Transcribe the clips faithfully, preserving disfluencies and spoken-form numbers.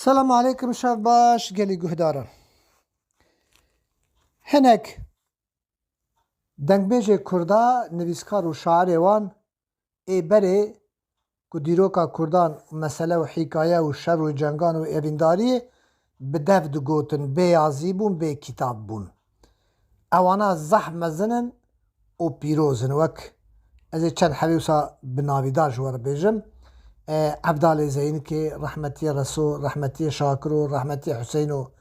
Selam aleykum, şev baş gelî guhdaran. Hinek dengbêjê Kurda, nivîskar û şairê wan ê berê ku dîroka Kurdan, mesele û hîkaye û şer û cengan û evîndariyê bi dev digotin, bê yazî bûn, bê kîtab bûn. Ewana zehf mezin in û pîroz in. Wek ez ê çend hebê wisa bi navîdar ji we re bêjim. E, Evdalê Zeynikê, rehmetiyê Reso, rehmetiyê Şakiro, rehmetiyê Huseyno,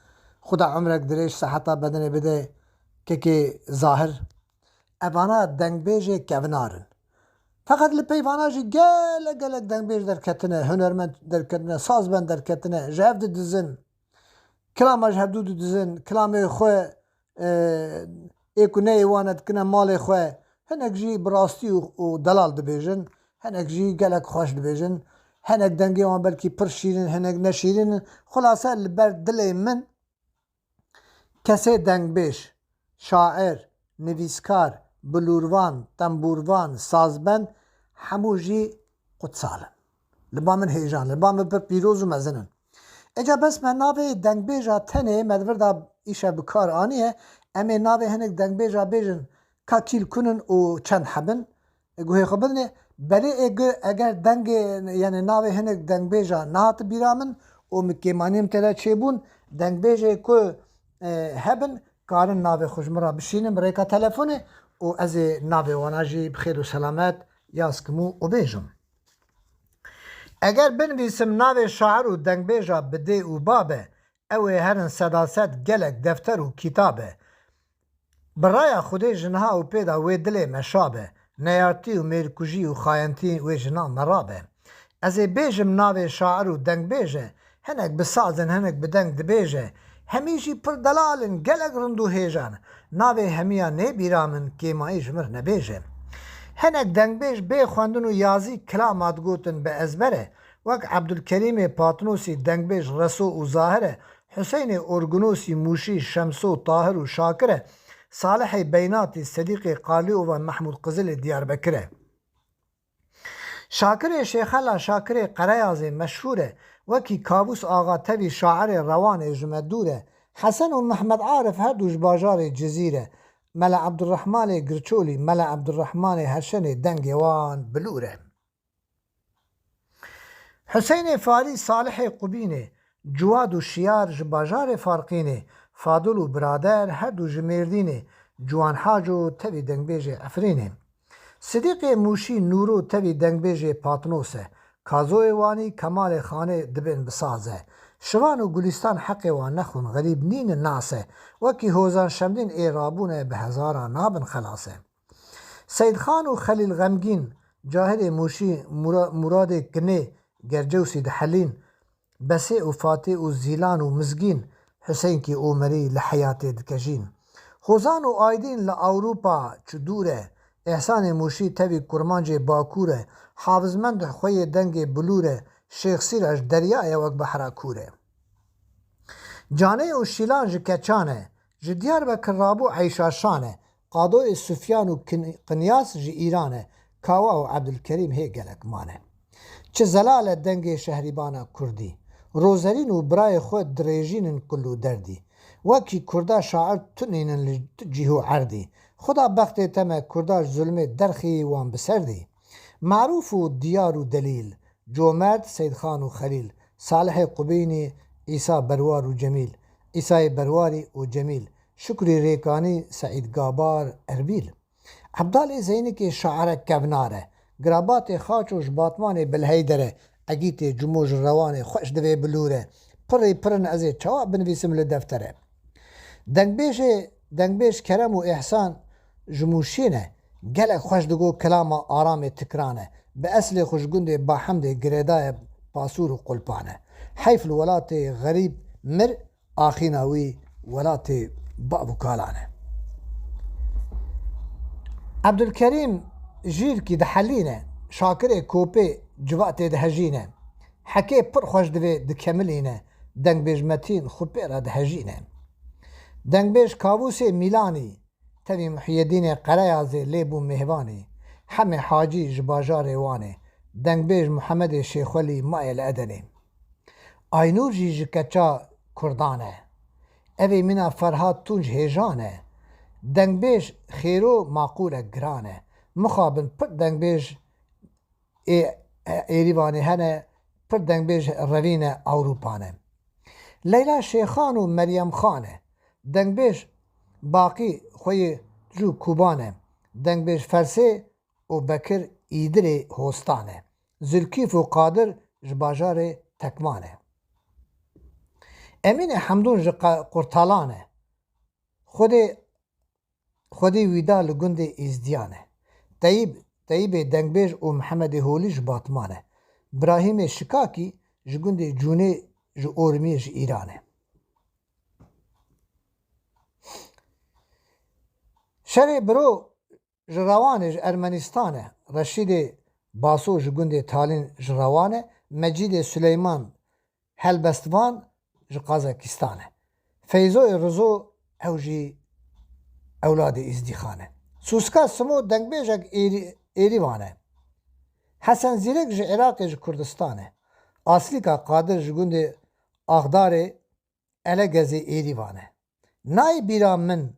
Xuda umrek dirêj, seheta bedenê bide kekê Zahir. Evana dengbêjê kevnar in. Feqet li pey vana jî gelek gelek dengbêj derketine, hunermend derketine, sazbend derketine, ji hev didizin. Kilama ji hevdû didizin, kilamê xwe, e, ê ku neyê wan e dikine malê xwe. Hinek jî bi rastî û, û delal dibêjin, hinek jî gelek xweş dibêjin. Hinek dengê wan belkî pir şîrin, hinek ne şîrin in. Xulase li ber dilê min kesê dengbêj, şair, nivîskar, bilûrvan, tembûrvan, sazbend, hemû jî qutsal in. Li ba min hêjan, li ba min pir pîroz û mezin in. Eca bes me navê dengbêja tenê me di vir de îşev bi kar aniye, em ê navê hinek dengbêja bêjin ka kîl kun in û çend heb in, guhê xwe bidinê. Berê ê gu-, eger dengê, yani navê hinek dengbêja nehati bîra min û min kêmaniyê min tê de çêbûn, dengbêjê ku, e, hebin, karin navê xwe ji min re bişînin bi rêka telefonê û ez ê navê wana jî bi xêr û selamet yaz kim û, û bêjim. Eger binivîsim navê şair û dengbêja bi dê û babe, ew ê herin sedased gelek defter û kitabe. Bi raya Xwedê ji niha û pê de wê dilê me şa be, neyartî û mêrkujî û xayentî wê jina me rabe. Ez ê bêjim navê şair û dengbêj e, hinek bi saz in, hinek bi deng dibêje. Hemî jî pir delal in, gelek rind û hêjan. Navê hemiya nê bîra min, kêmayî ji mir nebêje. Hinek dengbêj bê xwendin û yazî kilama digotin bi ezber e. Wek Ebdulkerîmê Patnosî, dengbêj Reso û Zahir e. Huseynê Orgunosî, Mûşî, Şemso, Tahir û Şakir e. Salihê Beynatî, Sedîqê Qalîova, Mehmûd Qizilê Diyarbekir e. Şakirê Şêxela, Şakirê Qereyazê meşhûr e. Wekî Kavûs Axa tevî şairê Rewanê ji me dûr e. Hesen û Mehmed Arif her du ji bajarê Cizîr e. Mela Ebdurrehmanê Girçolî, Mela Ebdurrehmanê Herşenê dengê wan bilûr e. Huseynê Farî, Salihê Qubînê, Ciwad û Şiyar ji bajarê Farqînê, Fadil û Birader her du ji Mêrdînê, Ciwan Haco tevî dengbêjê Efrînê. Sidîqê Mûşî, Nûro tevî dengbêjê Patnos e. Kazoyê Wanî, Kemalê Xanê dibên bi saz e. Şivan û Gulîstan heqê wan nexwin, xerîb nîn in nas e. Wekî Hozan Şemdîn ê rabûne, bi hezaran nabin xelas e. Seydxan û Xelîl Xemgîn, Cahirê Mûşî, Mura-, Muradê Kinê, Gercewsî dihelîn. Besê û Fatê û Zîlan û Mizgîn, Huseynkî Omerî li heyatê dikejîn. Hozan û Aydîn li Ewropa çi dûr e, Îhsanê Mûşî tevî kurmancê Bakûr e, Hafizmend xweyê dengê bilûr e, Şêx Sîrac derya ye wek behra kûr e. Canê û Şîlan ji Keçan e, ji Diyarbekir rabû Eyşa Şan e, Qadoyê Sufyan û Kin-, Qinyas ji Îran e, Kawa û Ebdulkerîm hê gelek mane. Çi zelal e dengê şehrîbana kurdî. Rozerîn û birayê xwe dirêjînin kul û derdî. Wekî kurda şair tu nînin li tu cîh û erdî. Xuda bextê te me kurda ji zulmê derxî wan bi ser dî. Marûf û Diyar û Delîl, Comerd, Seydxan û Xelîl, Salihê Qubînî, Îsa Berwar û Cemîl, Îsayê Berwarî û Cemîl, Şukrî Rêkanî, Seîd Gabar, Erbîl. Ebdalê Zeynikê şairek kevnar e. Girabatê Xaço ji Batmanê Bilheyder e. Egîtê Cumo ji Rewanê xweş divê bilûre. Pirî pir in, ez ê çawa binivîsim li deftere? Dengbêjê, dengbêj Kerem û Îhsan ji Mûşê ne. Gelek xweş digo kilama Aramê Tikran e. Bi eslê xwe ji gundê Bahemdê girêdayê Pasûr û Qulpan e. Heyf li welatê xerîb mir, axîna wî welatê bav û kalan e. Ebdulkerîm Jîrkî dihelîne, Şakirê Kopê civatê dihejîne. Hekê pir xweş divê dikemilîne, dengbêj Metîn xwe pê re dihejîne. Dengbêj Kavûsê Mîlanî, tevî Muhiyedînê Qereyazê lê bû mêvanî. Hemê Hacî ji bajarê Wanê, dengbêj Muhemedê Şêxwelî maye li Edenê. Aynûr jî ji keça Kurdan e. Evê mîna Ferhat Tunc hêjan e. Dengbêj xêro maqûl e, giran e. Mixabin pir dengbêj ê, ê Êrîvanê hene, pir dengbêj revîne Ewropa ne. Leyla Şêxan û Meryem Xan e. Dengbêj Baqî xweyê jû Kuban e. Dengbêj Fersê û Bekir Îdirê Hostan e. Zilkîf û Qadir ji bajarê Tekman e. Emînê Hemdûn ji Qe-, Qurtalan e. Xwedê, Xwedê Wîda li gundê Êzdiyan e. Teyîb, Teyîbê Dengbêj û Mihemedê Holî ji Batman e. Birahîmê Şikakî ji gundê Cûnê ji Ormiyê ji Îran e. Şerê Biro ji Rewanê ji Ermenistan e. Reşîdê Baso ji gundê Talîn ji Rewan e. Mecîdê Suleyman Helbestvan ji Qazakistan e. Feyzoyê Rizo ew jî ewladê Îzdîxan e. Sûska Simo dengbêjek Êrî-, Êrîvan e. Hesen Zîrek ji Iraqê ji Kurdistan e. Aslîka Qadir ji gundê Axdarê Elegezê Êrîvan e. Nayê bîra min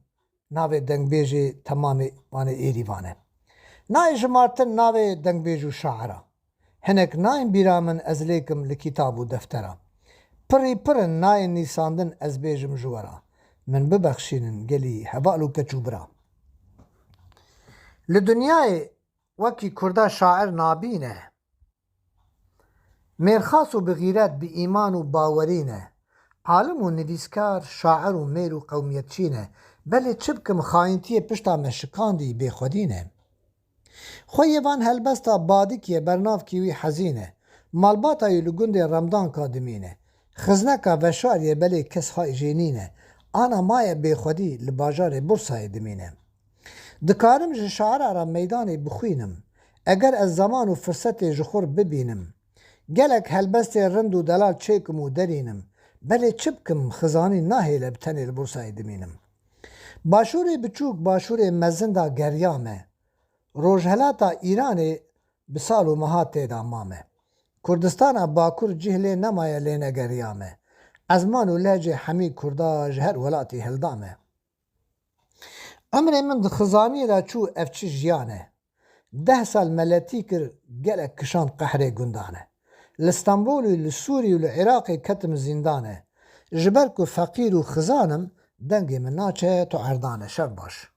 navê dengbêjê temamê wanê Êrîvan e. Nayê jimartin navê dengbêj û şaira. Hinek nayên bîra min ez lêkim li kitab û deftera. Pirî pir in nayên nîsandin ez bêjim ji we ra. Min bibexşînin gelî heval û keç û bira. Li dinyayê wekî Kurda şair nabîn e. Mêrxas û bi xîret, bi îman û bawerî ne. Alim û nivîskar, şair û mêr û qewmiyetçî ne. Belê çi bikim, xayintiyê pişta me şikandî, bêxwedî ne. Xweyê van helbesta Badikiyê, bernavkî wî Hezîn e. Malbata wî li gundê Remdanka dimîne. Xizneka Veşariyê belê kes hay jê nîne. Ana maye bêxwedî li bajarê Bursayê dimîne. Dikarim ji şaira re meydanê bixwînim. Eger ez zeman û firsetê ji xwe bibînim. Gelek helbestê rind û delal çêkim û derînim. Belê çi bikim, xizanî nahêle bi tenê li Bursayê dimînim. Başûrê biçûk, başûrê mezin da geriya me. Rojhelata Îranê bi sal û meha tê de mame. Kurdistana Bakur cih lê nemaye lê negeriya me. Ezman û lehcê hemî Kurda ji her welatî hilda me. Emrê min di xizanî de çû, ev çi jiyan e? Deh sal me letî kir, gelek kişand qehrê gundan e. Li Stenbolî, li Sûrî û li Iraqê ketim zîndan e. Ji ber ku feqîr û xizan im, dengê min naçe tu erdan e. Şev baş.